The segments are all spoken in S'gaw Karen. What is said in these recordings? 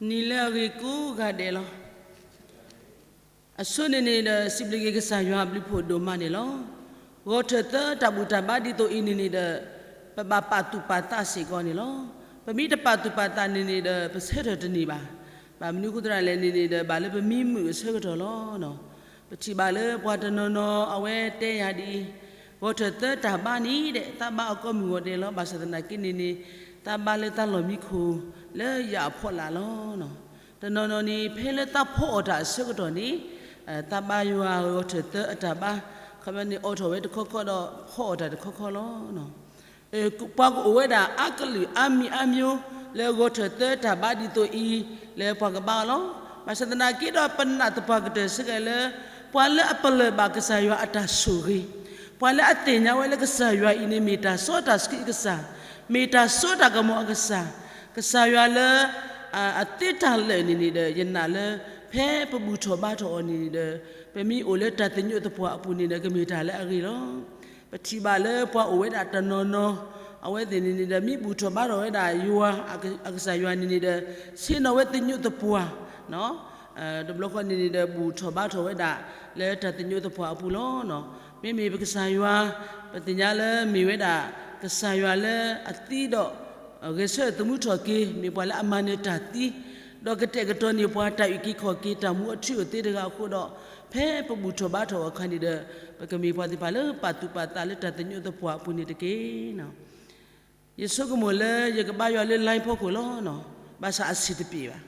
နံၤလၢအဂ့ၤကိးဂၤဒဲးလီၤ. အဆိန့ၣ်န့ၣ်ဒီး စံးဘျုးက့ၤကစၢ်ယွၤအဘျုးဖှိၣ်ဒိၣ်မးန့ၣ်လီၤ. ဂီၤထၢၣ်သၢတၢ်ဘူၣ်တၢ်ဘါဒ်သိးအံၤန့ၣ်န့ၣ်ဒီး ပဘၣ်ပာ်သူၣ်ပာ်သးစ့ၢ်ကီးန့ၣ်လီၤ. ပမ့ၢ်တပာ်သူၣ်ပာ်သးန့ၣ်န့ၣ်ဒီး ပဆၢထၢၣ်တန့ၢ်ဘၣ်. ဘၣ်မနုၤအဃိသတးလဲၣ်န့ၣ်န့ၣ်ဒီး ဘၣ်လၢပမံမုာ်အဆၢကတီၢ်လီၤ. ပထံၣ်ဘၣ်လၢပှၤတနီၤနီၤအဝဲတဲယၤဒ်အံၤ, ဂီၤထၢၣ်သၢတၢ်ဘါန့ၣ်ဒီး သးဘါအီၤကိးမုၢ်ဂီၤဒဲးလီၤ. ဘၣ်ဆၣ်သနာ်က့န့ၣ်န့ၣ် သးဘါလၢသးလီၢ်မံခိၣ်လၢယၤအဖီလာ်လီၤ. တနီၤနီၤန့ၣ် ဖဲလၢသးဖီအီၣ်တၢ်အဆၢကတီၢ်န့ၣ် သးဘါယွၤဂီၤထၢၣ်သၢအတၢ်ဘါ, ခီပညီန့ၣ် အိးထီၣ်ဝဲတခီခီဒီးဖီအီၣ်တၢ်တခီခီလီၤ. ပှၤကအိၣ်ဝဲဒၣ်အါကလုာ်အါမံၤအါမျိုး လၢဂီၤထၢၣ်သၢတၢ်ဘါဒ်သိးအံၤ လၢပှၤကဘါအီၤလီၤ. ဘၣ်ဆၣ်သနာ်က့ဒီး ပနာ်သပှၢ်ကတၢၢ်ဆၢကဲလၢ ပှၤလၢအပလၢၢ်ဘၣ်ကစၢ်ယွၤအတၢ်ဆိၣ်ဂ့ၤ, ပှၤလၢအသ့ၣ်ညါဝဲလၢကစၢ်ယွၤအံၤန့ၣ် မ့ၢ်တၢ်စီတၢ်ဆှံအကစၢ်, မ့ၢ်တၢ်စိတၢ်ကမီၤအကစၢ်, ကစၢ်ယွၤလၢ အသ့တၢ်လၢာ်န့ၣ်န့ၣ်ဒီး ယနာ်လၢ ဖဲပဘူၣ်ထီၣ်ဘါထီၣ်အီၤန့ၣ်န့ၣ်ဒီး ပမ့ၢ်အိၣ်လၢတၢ်သညိးသပှၢ်အပူၤန့ၣ်ဒီး ကမ့ၢ်တၢ်လၢအဂ့ၤလီၤ. ပထံၣ်ဘၣ်လၢပှၤအိၣ်ဝဲဒၣ်တနီၤနီၤ အဝဲသ့ၣ်န့ၣ်န့ၣ်ဒီး မ့ၢ်ဘူၣ်ထီၣ်ဘါထီၣ်ဝဲဒၣ်ယွၤ အကစၢ်ယွၤန့ၣ်န့ၣ်ဒီး ဆ့ၣ်နီၤဝဲသညိးသပှၢ် တဘျီဃီန့ၣ်န့ၣ်ဒီး ဘူၣ်ထီၣ်ဘါထီၣ်ဝဲဒၣ် လၢတၢ်သညိးသပှၢ်အပူၤလီၤ. မ့မ့ၢ်ပကစၢ်ယွၤ ပသ့ၣ်ညါလၢမ့ၢ်ဝဲဒၣ် ကစၢ်ယွၤလၢအသံဒီး ဂဲၤဆၢထၢၣ်သမူထီၣ်က့ၤ မ့ၢ်ပှၤလၢအမၤနၢၤတၢ်သံ, ဒီးကတဲာ်ကတီၤန့ၢ်ပှၤတၢ်အုၣ်က့ၤခီၣ်က့ၤ တၢ်မူအထူအသ့တဂၤအဃိဒီး ဖဲပဘူၣ်ထီၣ်ဘါထီၣ်အခါန့ၣ်ဒီး ပကမ့ၢ်ပှၤသ့ၣ်တဖၣ်လၢပာ်သူၣ်ပာ်သးလၢတၢ်သညိးသပှၢ်အပူၤန့ၣ်တက့ၢ်. ယဆိကမိၣ်လၢယကဘါယွၤလၢ line ဖီခိၣ်လီၤ. ဘၣ်ဆၣ်အဆံးတပျ့ၤဘၣ်.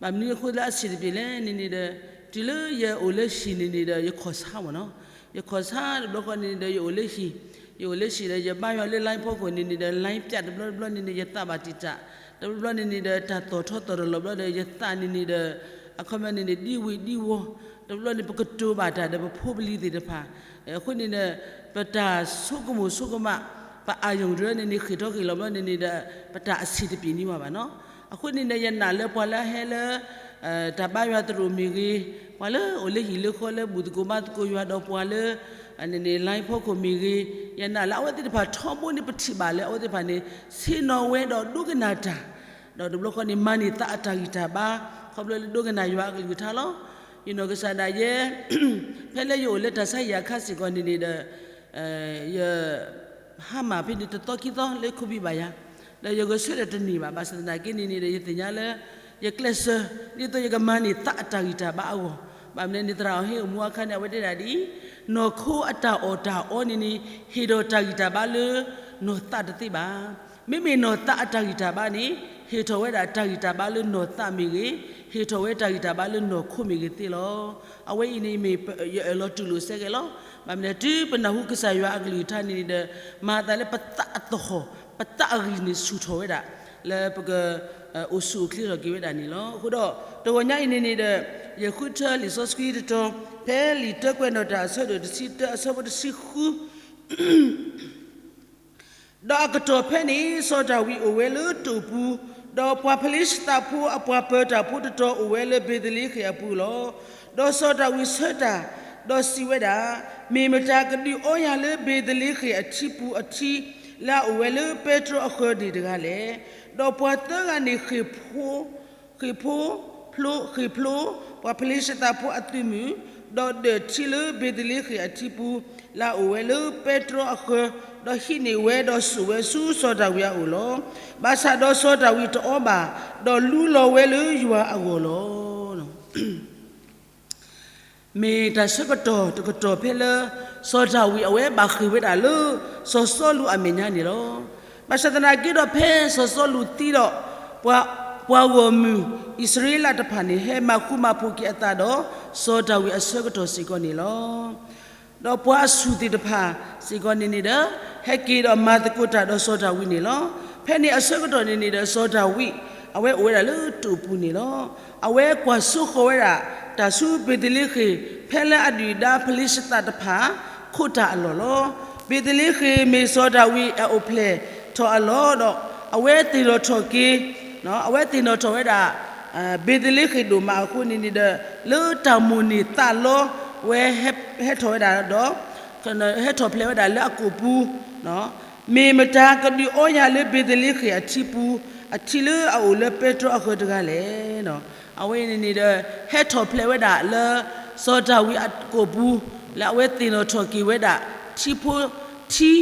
ဘၣ်မနုၤအဃိလၢအဆံးတပျ့ၤလဲၣ်န့ၣ်န့ၣ်ဒီး တုၤလၢယအိၣ်လၢဟံၣ်န့ၣ်န့ၣ်ဒီး ယခီၣ်ဆါမ့ၢ်နီၤ, ယခီၣ်ဆါတဘျီဃီန့ၣ်န့ၣ်ဒီး ယအိၣ်လၢဟံၣ်, ယအိၣ်လၢဟံၣ်ဒီး ယဘါယွၤလၢ line ဖီခိၣ်န့ၣ်န့ၣ်ဒီး line ပျးတဘျီတဘျီန့ၣ်န့ၣ် ယသးဘၣ်တံာ်တာ်, တဘျီဘျီန့ၣ်န့ၣ်ဒီး တၢ်သီၣ်ထီသီၣ်တလီၤဘျီဒီး ယသးန့ၣ်န့ၣ်ဒီး အခီပညီန့ၣ်န့ၣ် ဒံဝံၤဒံဝီၤ, တဘျီန့ၣ် ပကတိၤဘၣ်တၢ်ဒီးပဖိပလံၤသ့ၣ်တဖၣ်, အဃိန့ၣ်ဒီး ပတၢ်ဆိကမိၣ်ဆိကမး ပအာရုံတရၢန့ၣ်န့ၣ် ဃ့ၢ်ထီၣ်ဃ့ၢ်လီၤဘျီန့ၣ်န့ၣ်ဒီး ပတၢ်အဆံးတပျ့ၤန့ၢ်ဝဲဘၣ်နီၤ. အဃိန့ၣ်ဒီး ယနာ်လၢပှၤလၢအဟဲလၢ တၢ်ဘါယွၤသရိာ်မ့ၢ်ဂ့ၤ, ပှၤလၢအိၣ်လၢဟံၣ်လၢဃီလၢဘူၣ်သကိးဘါသကိးယွၤဒီးပှၤလၢ န့ၣ်န့ၣ် line ဖီခိၣ်မ့ၢ်ဂ့ၤ, ယနာ်လၢအဝဲသ့ၣ်တဖၣ်ထီဘိန့ၣ် ပထံၣ်ဘၣ်လၢအဝဲသ့ၣ်တဖၣ်န့ၣ် ဆ့ၣ်နီၤဝဲဒီးဒိကနၣ်တၢ်, ဒီးတဘျီဃီန့ၣ် မၤန့ၢ်သးအတၢ်ဂံၢ်တၢ်ဘါ ခီဖျိလၢဒိကနၣ်ယွၤအကလုၢ်ကထါလီၤ. ယနီၢ်ကစၢ်ဒၣ်ယဲ ဖဲလၢယအိၣ်လၢတၢ်ဆါဟံၣ်အခါစ့ၢ်ကီးန့ၣ်န့ၣ်ဒီး ယ ဟါမၢ်ဖဲန့ၣ်တသီခံသီလၢ COVID ဘၣ်ယၤ, ဒီးယဂဲၤဆၢထၢၣ်တန့ၢ်ဘၣ်. ဘၣ်ဆၣ်သနာ်က့န့ၣ်န့ၣ်ဒီး ယသ့ၣ်ညါလၢ ယကျဲးစၢး ဒ်သိးယကမၤန့ၢ်သးအတၢ်ဂံၢ်တၢ်ဘါအဂီၢ်, ဘၣ်မနုၤန့ၣ် သရၣ်အီၤဟ့ၣ်အမူအခါန့ၣ် အဝဲတဲဒၣ်ဒ်အံၤ, နီၢ်ခိအတၢ်အီၣ်တၢ်အီန့ၣ်န့ၣ် ဟ့ၣ်ဒီးတၢ်ဂံၢ်တၢ်ဘါလၢ နီၢ်သးတသ့ဘၣ်. မ့မ့ၢ်နီၢ်သးအတၢ်ဂံၢ်တၢ်ဘါန့ၣ် ဟ့ၣ်ထီၣ်ဝဲဒၣ်တၢ်ဂံၢ်တၢ်ဘါလၢနီၢ်သးမ့ၢ်ဂ့ၤ, ဟ့ၣ်ထီၣ်ဝဲတၢ်ဂံၢ်တၢ်ဘါလၢနီၢ်ခိမ့ၢ်ဂ့ၤသ့လီၤ. အဝဲအံၤန့ၣ်မ့ၢ်ယအၢၣ်လီၤတူၢ်လိာ်စဲကဲလီၤ. ဘၣ်မနုၤလဲၣ် တုၤပနၢ်ဟူကစၢ်ယွၤအကလုၢ်ကထါန့ၣ်န့ၣ်ဒီး မၤသးလၢပသးအသဟီၣ် ပသးအဂံၢ်န့ၣ်ဆူၣ်ထီၣ်ဝဲဒၣ် လၢပက အိၣ်ဆူၣ်အိၣ်ချ့ထီၣ်က့ၤဝဲဒၣ်န့ၣ်လီၤ. အဃိဒီး တဂီၤညါအံၤန့ၣ်န့ၣ်ဒီး ယဃုထၢလံာ်စီဆှံတတီၤ ဖဲလံာ်တၢကွဲးနီၣ်တၢ်အဆၢဒိၣ်တဆံတၢ အဆၢဖိတဆံဃု ဒီးအကတီၢ်ဖဲန့ၣ် စီၤဒၤဝံးအိၣ်ဝဲလၢတိာ်ပူၤ, ဒီးပှၤဖလံၡသးဖိအပှၤပၢၤတၢ်ဖိတတီၤအိၣ်ဝဲလၢဘ့ၤသလ့ဃ့ၣ်အပူၤလီၤ. ဒီးစီၤဒၤဝံးဆၢတၢ်, ဒီးစံးဝဲဒၣ်, မ့ၢ်မတၤကဒုးအီယၤလၢဘ့ၤသလ့ဃ့ၣ်အထံပူၤအထံ လၢအအိၣ်ဝဲလၢပဲတြီအဃၢၤန့ၣ်တဂၤလဲၣ်. ဒီးပှၤသၢဂၤန့ၣ်ဃ့ၢ်ဖိ ဃ့ၢ်ဖိ ဖျိ ဃ့ၢ်ဖျိ ပှၤဖလံၡသးဖိအသုးမုၢ်, ဒီးဒၢၣ်ထံလၢဘ့ၤသလ့ဃ့ၣ်အထံပူၤ လၢအအိၣ်ဝဲလၢပဲတြီအဃၢၤ, ဒီးဟံးန့ၢ်ဝဲဒီးစိာ်ဝဲဆူစီၤဒၤဝံးအအိၣ်လီၤ. ဘၣ်ဆၣ်ဒီးစီၤဒၤဝံးတအီဘၣ်, ဒီးလူလီၤဝဲလၢယွၤအဂီၢ်လီၤ. မ့ၢ်တၢ်ဆၢကတီၢ်တကတီၢ်ဖဲလၢ စီၤဒၤဝံးအဝဲဘၣ်ဃ့ၢ်ဝဲဒၣ်လၢ စီၤစီလူးအမဲာ်ညါန့ၣ်လီၤ. ဘၣ်ဆၣ်သနာ်က့ဒီးဖဲစီၤစီလူးသံဒီး ပှၤ ပှၤဂီၢ်မုၢ်အံၣ်စရ့လးတဖၣ်န့ၣ် ဟဲမၤဃူမၤဖိးက့ၤအသးဒီး စီၤဒၤဝံးအဆၢကတီၢ်စ့ၢ်ကီးန့ၣ်လီၤ. ဒီးပှၤအဆူၣ်သ့ၣ်တဖၣ်စ့ၢ်ကီးန့ၣ်န့ၣ်ဒီး ဟဲက့ၤဒီးမၤသကိးတၢ်ဒီးစီၤဒၤဝံးန့ၣ်လီၤ. ဖဲန့ၣ်အဆၢကတီၢ်န့ၣ်န့ၣ်ဒီး စီၤဒၤဝံး အဝဲအိၣ်ဝဲဒၣ်လၢတိာ်ပူၤန့ၣ်လီၤ. အဝဲကွၢ်စိဃီၤဝဲဒၣ် တၢ်ဆူဘ့ၤသလ့ဃ့ၣ် ဖဲလၢအဒုၣ်ဒါဖလံၡသးတဖၣ် ခိးတၢ်အလီၢ်လီၤ. ဘ့ၤသလ့ဃ့ၣ်မ့ၢ်စီၤဒၤဝံးအအိၣ်ဖျဲၣ်ထီၣ်အလီၢ်ဒီး အဝဲသ့ၣ်နီၣ်ထီၣ်က့ၤ အဝဲသ့ၣ်နီၣ်ထီၣ်ဝဲဒၣ် ဘ့ၤသလ့ဃ့ၣ်ဒိၣ်မးအဃိန့ၣ်န့ၣ်ဒီး လၢတၢ်မိၣ်န့ၢ်သးလီ ဝဲဟဲထီၣ်ဝဲဒၣ်ဒီး ဟဲထီၣ်ဖျဲးဝဲဒၣ်လၢအကိာ်ပူၤ မ့ၢ်မတၤကဒုးအီယၤလၢဘ့ၤသလ့ဃ့ၣ်အထံပူၤ, အထံလၢအအိၣ်လၢပဲတြီအဃၢၤတဂၤလဲၣ်. အဝဲအံၤန့ၣ်န့ၣ်ဒီး ဟဲထီၣ်ဖျဲးဝဲဒၣ်လၢ စီၤဒၤဝံးအကိာ်ပူၤ, လၢအဝဲသ့ၣ်နီၣ်ထီၣ်က့ၤဝဲဒၣ် ထံဖိထံ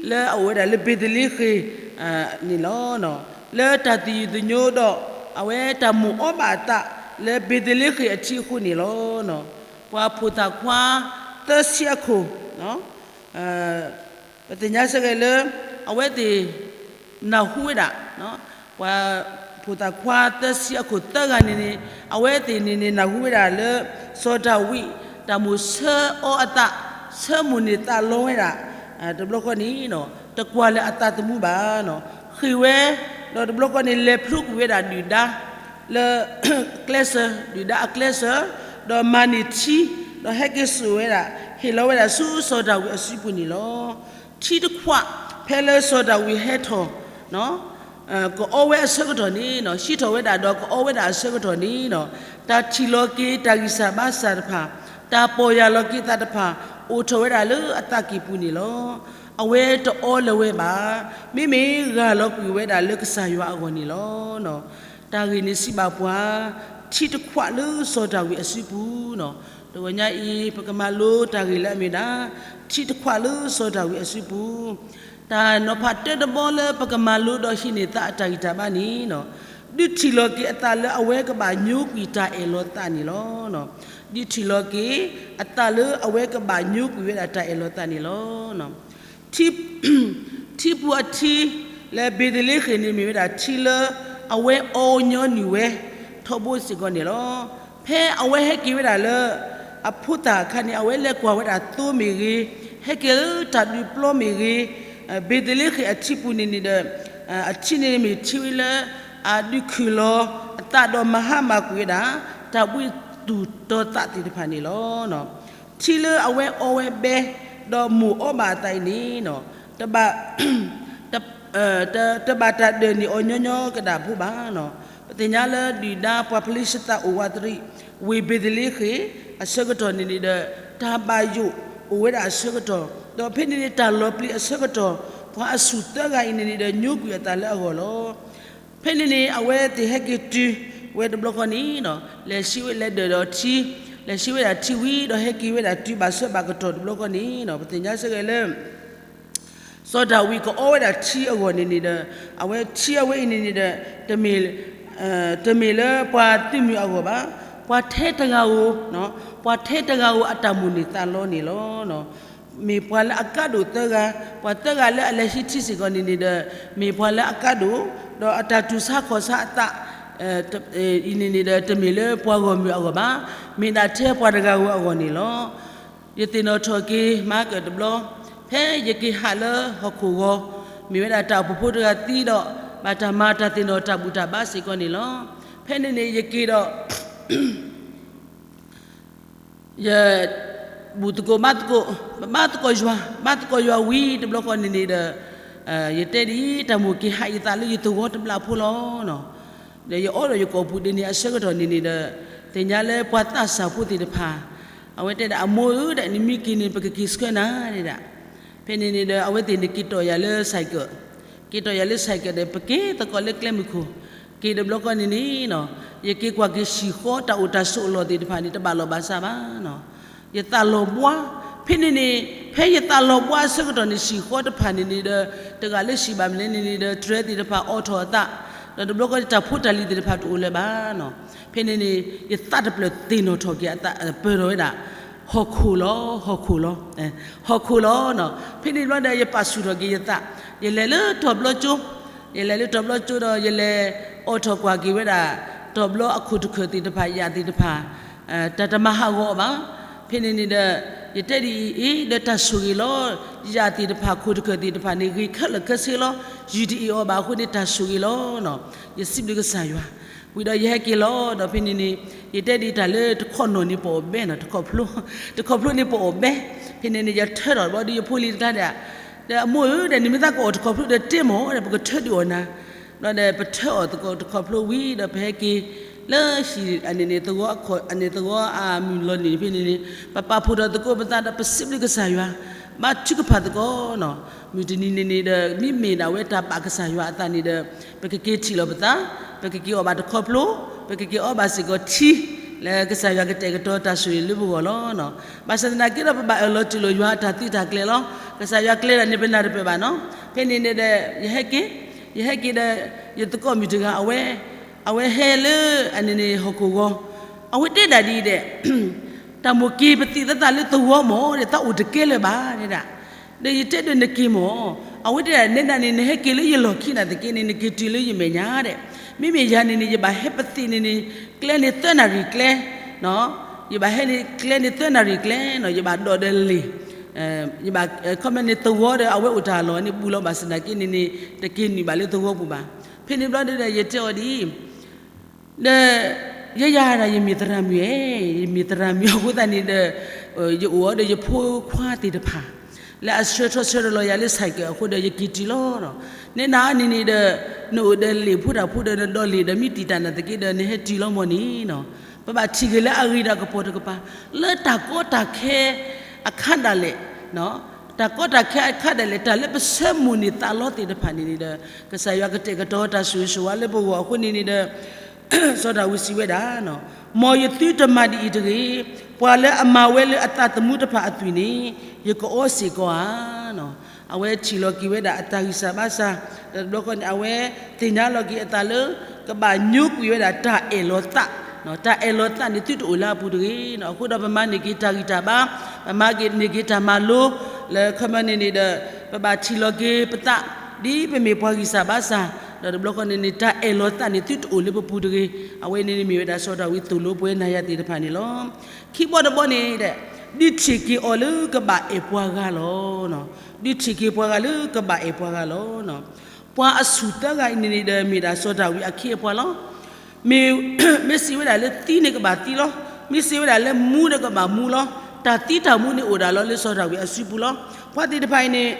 လၢအအိၣ်ဝဲဒၣ်လၢဘ့ၤသလ့ဃ့ၣ်န့ၣ်လီၤ. လၢတၢ်သယုၢ်သညိဒီး အဝဲတၢ်မိၣ်အီဘၣ်အသးလၢဘ့ၤသလ့ဃ့ၣ်အထံအဃိန့ၣ်လီၤ. ပှၤဖိသၣ်ခွါသၢဆံအခိၣ် ပသ့ၣ်ညါစ့ၢ်ကီးလၢ အဝဲသ့ၣ်နၢ်ဟူဝဲဒၣ် ပှၤဖိသၣ်ခွါသၢဆံအခိၣ်သၢဂၤန့ၣ်န့ၣ် အဝဲသ့ၣ်န့ၣ်န့ၣ် နၢ်ဟူဝဲဒၣ်လၢ စီၤဒၤဝံး တၢ်မိၣ်ဆၢအီအသး ဆၢမိၣ်န့ၢ်သးလီဝဲဒၣ် တဘျီဃီန့ၣ် တကွၢ်လၢအသးသမူဘၣ် ဃ့ၢ်ဝဲ ဒီးတဘျီဃီန့ၣ် လဲၤဖျိကွံာ်ဝဲဒၣ်ဒုၣ်ဒါ လၢ ကျဲစၢၤ ဒုၣ်ဒါအကျဲစၢၤ ဒီးမၤန့ၢ်ထံ ဒီးဟဲက့ၤစိာ်ဝဲဒၣ် ဟ့ၣ်လီၤဝဲဒၣ်ဆူစီၤဒၤဝံးအစုပူၤန့ၣ်လီၤ. ထံတခွး ဖဲလၢစီၤဒၤဝံးဟဲထီၣ် ကအီဝဲအဆၢကတီၢ်န့ၣ် ဟံးထီၣ်ဝဲဒၣ်ဒီးကအီဝဲဒၣ်အဆၢကတီၢ်န့ၣ် တၢ်ထံၣ်လီၤက့ၤတၢ်ဂံၢ်စၢ်ဘါစၢ်တဖၣ် တၢ်ပီၢ်ယၢ်လီၤက့ၤသးတဖၣ် အိၣ်ထီၣ်ဝဲဒၣ်လၢအသးကံၢ်ပူၤန့ၣ်လီၤ. အဝဲတအီလၢၤဝဲဘၣ်. မ့မ့ၢ်ဂၢ်လီၤကွံာ်ဝဲဒၣ်လၢကစၢ်ယွၤအဂီၢ်န့ၣ်လီၤ. တၢ်ဂ့ၢ်န့ၣ်စံးဘၣ်ပှၤ ထံတခွးလၢစီၤဒၤဝံးအစုပူၤန့ၣ်. တဂီၤညါအံၤ ပကမၤလိတၢ်ဂ့ၢ်လၢအမ့ၢ်ဒၣ် ထံတခွးလၢစီၤဒၤဝံးအစုပူၤ တၢ်နီၤဖးတၢတဘီလၢပကမၤလိဒီးဟံးန့ၢ်သးအတၢ်ဂံၢ်တၢ်ဘါန့ၣ် ဒုးထံၣ်လီၤက့ၤအသးလၢအဝဲကဘၣ်ညိကွံာ်တၢ်အဲၣ်လီၤသးန့ၣ်လီၤ. ဒုးထံၣ်လီၤက့ၤအသးလၢအဝဲကဘၣ်ညိကွံာ်ဝဲဒၣ်တၢ်အဲၣ်လီၤသးန့ၣ်လီၤ. ထံ ထံပူၤအထံ လၢဘ့ၤသလ့ဃ့ၣ်န့ၣ်မ့ၢ်ဝဲဒၣ်ထံလၢ အဝဲအီညီနုၢ်ဝဲ ထီဘိစ့ၢ်ကီးန့ၣ်လီၤ. ဖဲအဝဲဟဲက့ၤဝဲဒၣ်လၢ အဖိသၣ်အခါန့ၣ် အဝဲလဲၤကွၢ်ဝဲဒၣ်သိမ့ၢ်ဂ့ၤ, ဟဲက့ၤလၢတၢ်ဒုးပျီမ့ၢ်ဂ့ၤ, ဘ့ၤသလ့ဃ့ၣ်အထံပူၤန့ၣ်န့ၣ်ဒီး အထံန့ၣ်မ့ၢ်ထံဝဲလၢ အဒုးခုၣ်လီၤအသးဒီးမၤဟါမၢ်ကွံာ်ဝဲဒၣ် တၢ်ဘှံးသူၣ်တီၤသးသ့ၣ်တဖၣ်န့ၣ်လီၤ. ထံလၢအဝဲအီဝဲဘဲ ဒီးမိၢ်အီဘၣ်အသးအံၤန့ၣ် တဘၣ် တဘၣ်တၢ်ဒၢၣ်န့ၢ်အီၤညီညီကဒၣ်ဖိဘၣ်. ပသ့ၣ်ညါလၢဒုၣ်ဒါပှၤဖလံၡသးအိၣ်ဝးတရံး ဝ့ၢ်ဘ့ၤသလ့ဃ့ၣ် အဆၢကတီၢ်န့ၣ်န့ၣ်ဒီး တၢ်ဘၣ်ယိၣ်အိၣ်ဝဲဒၣ်အဆၢကတီၢ်, ဒီးဖဲန့ၣ်န့ၣ် တၢ်လီၤပျံၤအဆၢကတီၢ်, ပှၤအဆူၣ်သၢဂၤအံၤန့ၣ်န့ၣ်ဒီး ညိကွံာ်အသးလၢအဂီၢ်လီၤ. ဖဲန့ၣ်န့ၣ် အဝဲသ့ၣ်ဟဲက့ၤတုၤဝဲတဘျီဃီန့ၣ် လဲၤဆှံဝဲလဲၤဒၢၣ်ဒီးထံ, လဲၤဆှံဝဲဒၣ်ထံဝံၤဒီးဟဲက့ၤဝဲဒၣ်တုၤဘၣ်ဆၢဘၣ်ကတီၢ်တဘျီဃီန့ၣ် ပသ့ၣ်ညါစ့ၢ်ကီးလၢ စီၤဒၤဝံးကအီဝဲဒၣ်ထံအဂီၢ်န့ၣ်န့ၣ်ဒီး အဝဲထံအဝဲအံၤန့ၣ်န့ၣ်ဒီး တမ့ၢ် တမ့ၢ်လၢပှၤသုးမုၢ်အဂီၢ်ဘၣ်, ပှၤထဲတဂၤဧိၤ, ပှၤထဲတဂၤဧိၤအတၢ်မိၣ်န့ၢ်သးလီန့ၣ်လီၤ. မ့ၢ်ပှၤလၢအကါဒိၣ်သၢဂၤ, ပှၤသၢဂၤလၢအလဲၤဆှံထံစ့ၢ်ကီးန့ၣ်န့ၣ်ဒီး မ့ၢ်ပှၤလၢအကါဒိၣ်, ဒီးအတၢ်တူၢ်ဆါခီၣ်ဆါအသး အံၤန့ၣ်န့ၣ်ဒီး တမ့ၢ်လၢပှၤဂီၢ်မုၢ်အဂီၢ်ဘၣ်, မ့ၢ်ဒၣ်ထဲပှၤတဂၤဧိၤအဂီၢ်န့ၣ်လီၤ. ယသ့ၣ်နီၣ်ထီၣ်က့ၤမၤကၢၣ်တဘျီ, ဖဲယက့ၤဟးလၢဟီၣ်ခိၣ်ဂီၤ, မ့ၢ်ဝဲဒၣ်တၢ်အိၣ်ဖှိၣ်ဖိတဂၤသံဒီး ဘၣ်တၢ်မၤတၢ်သ့ၣ်နီၣ်တၢ်ဘူၣ်တၢ်ဘါစ့ၢ်ကီးန့ၣ်လီၤ. ဖဲန့ၣ်န့ၣ် ယက့ၤဒီး ယ ဘူၣ်သကိးဘါသကိး, ပဘါသကိးယွၤ, ဘါသကိးယွၤဝံၤတဘျီဃီန့ၣ်န့ၣ်ဒီး ယတဲဒ်အံၤ တၢ်မိၣ်က့ၤဟးယသးလၢယသဝီတဘျီဖိလီၤ. ဒီးယအိၣ်ဒီးယကိာ်ပူၤဒ်န့ၣ်အဆၢကတီၢ်န့ၣ်န့ၣ်ဒီး သ့ၣ်ညါလၢပှၤသးစၢ်ဖိသ့ၣ်တဖၣ် အဝဲတဲဒၣ် အမိၢ်ဧၢ ဒၣ်နမ့ၢ်က့ၤန့ၣ် ပကက့ၤဆှၢနၤဒၣ်. ဖဲန့ၣ်န့ၣ်ဒီး အဝဲသ့ၣ်န့ၣ်က့ၤတီၢ်ယၤလၢ cycle, က့ၤတီၢ်ယၤလၢ cycle ဒီး ပက့ၤသကိးလၢကျဲမုၢ်ခိၣ်, က့ၤတဘျီဃီန့ၣ်န့ၣ် ယက့ၤကွၢ်က့ၤဟံၣ်ဃီတၢ်အိၣ်တၢ်ဆိးအလီၢ်သ့ၣ်တဖၣ်န့ၣ် တဘၣ်လီၢ်ဘၣ်စးဘၣ်. ယသးလီၤဘှါ, ဖဲန့ၣ်န့ၣ် ဖဲယသးလီၤဘှါအဆၢကတီၢ်န့ၣ် ဟံၣ်ဃီတဖၣ်န့ၣ်န့ၣ်ဒီး တဂၤလၢဟံၣ်ဘၣ်မနုၤန့ၣ်န့ၣ်ဒီး တြဲၤသ့ၣ်တဖၣ်အိးထီၣ်အသး, ဒီးတဘျီဃီန့ၣ် တၢ်ဖိတၢ်လံၤသ့ၣ်တဖၣ်တအိၣ်လၢၤဘၣ်. ဖဲန့ၣ်န့ၣ် ယသးတဖျၢၣ်သ့ၣ်နီၣ်ထီၣ်က့ၤအသး ပၢၢ်ထီၣ်ဝဲဒၣ် ဟီၣ်ခိၣ်လီၤ, ဟီၣ်ခိၣ်လီၤ, ဟီၣ်ခိၣ်လီၤ. ဖဲန့ၣ်တဘျီဒီး ယပာ်ဆူၣ်ထီၣ်က့ၤယသး, ယလဲၤလၢတီၤဘျီကၠိ, ယလဲၤလၢတီၤဘျီကၠိဒီး ယလဲၤအိးထီၣ်ကွၢ်က့ၤဝဲဒၣ် တီၤဘျီအခိၣ်တခၢၣ်သ့ၣ်တဖၣ် ယၣ်သ့ၣ်တဖၣ် တၢ်တမၤဟးဂီၤအီၤဘၣ်. ဖဲန့ၣ်န့ၣ်ဒီး ယတဲဒ်အံၤ အ့ ဒီးတၢ်ဆိၣ်ဂ့ၤလီၤ. ယၣ်သ့ၣ်တဖၣ် ခိၣ်တခၢၣ်သ့ၣ်တဖၣ်န့ၣ် ဂ့ၤခဲလၢာ်ခဲဆ့လီၤ. ယုၢ်တအ့ၣ်အီၤဘၣ်အဃိန့ၣ် တၢ်ဆိၣ်ဂ့ၤလီၤ. ယစံးဘျုးကစၢ်ယွၤ. ဝံၤဒီးယဟဲက့ၤလီၤ. ဒီးဖဲန့ၣ်န့ၣ် ယတဲဒ်အံၤ တၢ်လၢတခီၣ်နီၣ်န့ၣ်ပအီၣ်ဘဲနီၤ, တခီၣ်ဖျိ, တခီၣ်ဖျိန့ၣ်ပအီၣ်ဘဲ. ဖဲန့ၣ်န့ၣ် ယထၢထီၣ်ဘျီဒီးယဖိလံၤတကျါဒီး ဒီးအမိၢ်ဧၢ ဒီးနမ့ၢ်သးကအီၣ်တခီၣ်ဖျိဒီးတဲမီၢ် ဒီးပကထၢဒုးအီၣ်နၤ. ဘျီဒီးပထၢအီၣ်သကိးတခီၣ်ဖျိဝံၤဒီး ပဟဲက့ၤလၢဟံၣ်အန့ၣ်န့ၣ် သဝီအခီၣ် အန့ၣ်သဝီအမုၢ်လီၤန့ၣ် ဖဲန့ၣ်န့ၣ် ပပာ်ဖှိၣ်ထီၣ်သကိးပသးဒီး ပစံးဘျုးကစၢ်ယွၤ. ဘါထုကဖၣ်သကိးနီၤ. မုၢ်တနံၤန့ၣ်န့ၣ်ဒီး မ့မ့ၢ်ဒၣ်ဝဲတၢ်ပာ်ကစၢ်ယွၤအသးန့ၣ်ဒီး ပကက့ၤထံၣ်လိာ်ပသး, ပကက့ၤအီၣ်ဘၣ်တခီဖျိ, ပကက့ၤအီဘၣ်စ့ၢ်ကီးထံ လၢကစၢ်ယွၤကတဲာ်ကတီၤတၢ်ဆိၣ်ဂ့ၤလၢပဂီၢ်လီၤ. ဘၣ်ဆၣ်သနာ်က့ဒီး ပဘၣ်အၢၣ်လီၤတူၢ်လိာ်ယွၤအတၢ်သုးတၢ်ကျဲၤလီၤ. ကစၢ်ယွၤကျဲၤတၢ်န့ၣ် ပနၢ်တပၢၢ်ဘၣ်နီၤ. ဖဲန့ၣ်န့ၣ်ဒီး ယဟဲက့ၤ, ယဟဲက့ၤဒီး ယသကိးမုၣ်တဂၤ အဝဲ, အဝဲဟဲလၢအန့ၣ်န့ၣ်ဟီၣ်ခိၣ်ဂီၤ, အဝဲတဲဒၣ်ဒ်အံၤဒဲး တၢ်မိၣ်က့ၤပသံးသးသးလၢသဝီမၢ်ဒီး သးအိၣ်တကဲလၢၤဘၣ်ဒဲဒၣ်. ဒီးယတဲဒၣ်နက့ၤမၢ်, အဝဲတဲဒၣ်နဲဒၣ်န့ၣ် နဟဲက့ၤလၢယလီၢ်ခံနာ်သက့န့ၣ် နက့ၤတုၤလၢယမဲာ်ညါဒဲး. မ့မ့ၢ်ယၤန့ၣ်န့ၣ် ယဘၣ်ဟဲပသံးန့ၣ်န့ၣ် ကျဲန့ၣ်သၢနၣ်ရံၣ်ကျဲ, ယဘၣ်ဟဲန့ၣ်ကျဲန့ၣ်သၢနၣ်ရံၣ်ကျဲနီၤ, ယဘၣ်ဒိးဒီးလ့ၣ် ယဘၣ်ခီမ့ၢ်န့ၣ်သဝီဒီး အဝဲအိၣ်တၢ်လီၢ်န့ၣ် ဘူးလီၤဘၣ်ဆၣ်သနာ်က့န့ၣ်န့ၣ် တက့ၤနုာ်ဘၣ်လၢသဝီပူၤဘၣ်. ဖဲန့ၣ်ဘျီဒီး ယတဲအီၤဒ်အံၤ ဒီး ယဲယၤဒၣ် ယမ့ၢ်သရၣ်မုၣ်ဧၢ, ယမ့ၢ်သရၣ်မုၣ်အဃိသတးန့ၣ်ဒီး ယအိၣ်အီၤဒီးယဖိခွါသ့ၣ်တဖၣ် လၢအဆှၢထီၣ်ဆှၢထီၣ်လီၤယၤလၢ ဆိုင်ကယ် အဃိဒီး ယက့ၤတုၤလီၤ. နဲဒၣ်န့ၣ်န့ၣ်ဒီး နအိၣ်ဒီးလ့ၣ်ဖိတၢ်ဖိဒီး နဒိးလ့ၣ်ဒီး မ့ၢ်တံာ်တာ်နာ်သက့ဒီး နဟဲတုၤလီၤမၢ်န့ၣ်နီၤ. ပဘၣ်ထံၣ်က့ၤလၢအဂ့ၤဒီးကပီၤတကပၤ လၢတၢ်ကီတၢ်ခဲအခါဒၣ်လဲာ် တၢ်ကီတၢ်ခဲအခါဒၣ်လဲာ် တၢ်လၢပဆၢမိၣ်န့ၢ်သးလီသ့ၣ်တဖၣ်န့ၣ်န့ၣ်ဒီး ကစၢ်ယွၤကတဲာ်ကတီၤတၢ်ဆိၣ်ဂ့ၤဆိၣ်ဝါလၢပဂီၢ်အဃိန့ၣ်န့ၣ်ဒီး စီၤဒၤဝံးစံးဝဲဒၣ်, မ်ယသုတမၤဒ်အံၤတဂ့ၤ, ပှၤလၢအမၤဝဲလၢအသးသမူတဖၣ်အသွံၣ်န့ၣ် ယကအီစ့ၢ်ကီးဧါ. အဝဲထံၣ်လီၤက့ၤဝဲဒၣ်အတၢ်ဂံၢ်စၢ်ဘါစၢ် ဒီးတဘျီဃီန့ၣ် အဝဲသ့ၣ်ညါလီၤက့ၤအသးလၢ ကဘၣ်ညိကွံာ်ဝဲဒၣ်တၢ်အဲၣ်လီၤသး, တၢ်အဲၣ်လီၤသးန့ၣ် သုတအိၣ်လၢအပူၤတဂ့ၤ. အဃိဒီးပမၤန့ၢ်က့ၤတၢ်ဂံၢ်တၢ်ဘါ, ပမၤန့ၢ်က့ၤတၢ်မၤလိ, လၢခီမ့ၢ်န့ၣ်န့ၣ်ဒီး ပဘၣ်ထံၣ်လီၤက့ၤပသး ဒ်ပမ့ၢ်ပှၤဂံၢ်စၢ်ဘါစၢ် ဒီးတဘျီဃီန့ၣ်န့ၣ် တၢ်အဲၣ်လီၤသးန့ၣ် သုတအိၣ်လၢပပူၤတဂ့ၤ. အဝဲန့ၣ်မ့ၢ်ဝဲဒၣ်စီၤဒၤဝံးသိၣ်လိပဝဲနၤယၤသ့ၣ်တဖၣ်န့ၣ်လီၤ. ခံဘီတဘီန့ၣ်ဒီး ဒုးထံၣ်က့ၤအီၤလၢကဘၣ်အဲၣ်ပှၤဂၤလီၤ. ဒုးထံၣ်က့ၤပှၤဂၤလၢကဘၣ်အဲၣ်ပှၤဂၤလီၤ. ပှၤအဆူၣ်သၢဂၤအံၤန့ၣ်န့ၣ်ဒီး မ့ၢ်ဒၣ်စီၤဒၤဝံးအခ့အပှၤလီၤ. မ့ၢ်, မ့ၢ်စံးဝဲဒၣ်လၢသံန့ၣ်ကဘၣ်သံလီၤ. မ့ၢ်စံးဝဲဒၣ်လၢမူဒီးကဘၣ်မူလီၤ. တၢ်သံတၢ်မူန့ၣ်အိၣ်ဒၣ်လီၤလၢစီၤဒၤဝံးအစုပူၤလီၤ. ပှၤသ့ၣ်တဖၣ်အံၤန့ၣ်